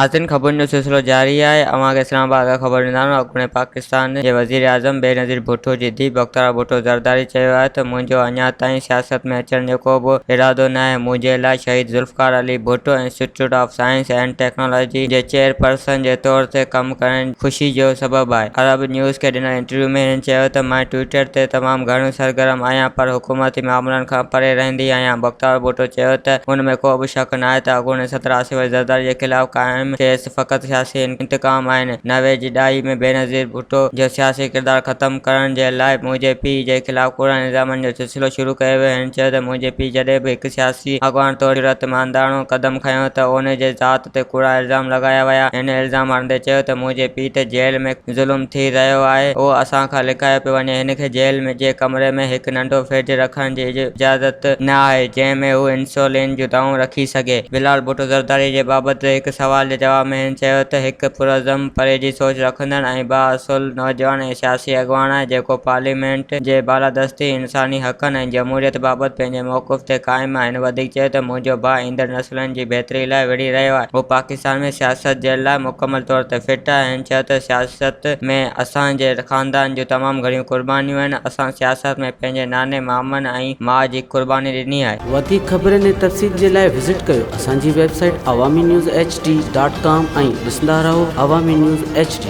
ناظرين خبرن جو سلسلو جاري آهي اوهان کي اسلام آباد کان خبر ڏيندا آهيون اڳوڻي پاڪستان جي وزيراعظم بينظير ڀٽو جي ڌيء بختاور ڀٽو زرداري چيو آهي ته منهنجو اڃا تائين سياست ۾ اچڻ جو ڪو به ارادو ناهي منهنجي لاء شهيد Zulfiqar Ali Bhutto institute of science and technology جي چيئرپرسن جي طور تي ڪم ڪرڻ خوشي جو سبب آهي عرب نيوز کي ڏنل انٽرويو ۾ هن چيو ته مان ٽوئٽر تي تمام گهڻو سرگرم آهيان پر حڪومتي معاملن کان پري رهندي آهيان بختاور ڀٽو چيو ته ان ۾ ڪو به شڪ ناهي ته اڳوڻي صدر آصف علي زرداري جي خلاف قائم ڪيس فقط سياسي انتقام آهن، 90 جي ڏهائي ۾ بينظير ڀٽو جو سياسي ڪردار ختم ڪرڻ جي لاء منهنجي پيء جي خلاف ڪوڙن الزامن جو سلسلو شروع ڪيو ويو، هن چيو ته منهنجي پيء جڏهن به هڪ سياسي اڳواڻ طور جرئتمنداڻو قدم کنيو ته ان جي ذات تي ڪوڙا الزام لڳايا ويا، هن الزام هڻندي چيو ته منهنجي پيء تي جيل ۾ ظلم ٿي رهيو آهي، اهو اسان کان لڪايو پيو وڃي، هن کي جيل جي ڪمري ۾ هڪ ننڍو فرج رکڻ جي اجازت نه آهي، جنهن ۾ هو انسولين جون دوائون رکي سگهي. بلاول ڀٽو زرداري جي بابت هڪ سوال جي جواب ۾ هن چيو ته هڪ پرعزم، پري جي سوچ رکندڙ ۽ بااصول نوجوان ۽ سياسي اڳواڻ آهي، جيڪو پارليامينٽ جي بالادستي، انساني حقن ۽ جمهوريت بابت پنهنجي موقف تي قائم آهي. هن وڌيڪ چيو ته منهنجو ڀاء ايندڙ نسلن جي بهتري لاء وڙهي رهيو آهي، هو پاڪستان ۾ سياست جي لاء مڪمل طور تي فٽ آهي. هن چيو ته سياست ۾ اسان جي خاندان جون تمام گهڻيون قربانيون آهن، اسان سياست ۾ پنهنجي ناني، مامن ۽ ماء جي قرباني ڏني آهي. وڌيڪ خبرن ۽ تفصيل جي لاء وزٽ ڪيو اسان جي website Awami news H D dot com ۽ ڏسندا رهو عوامي نيوز ايڇ ڊي.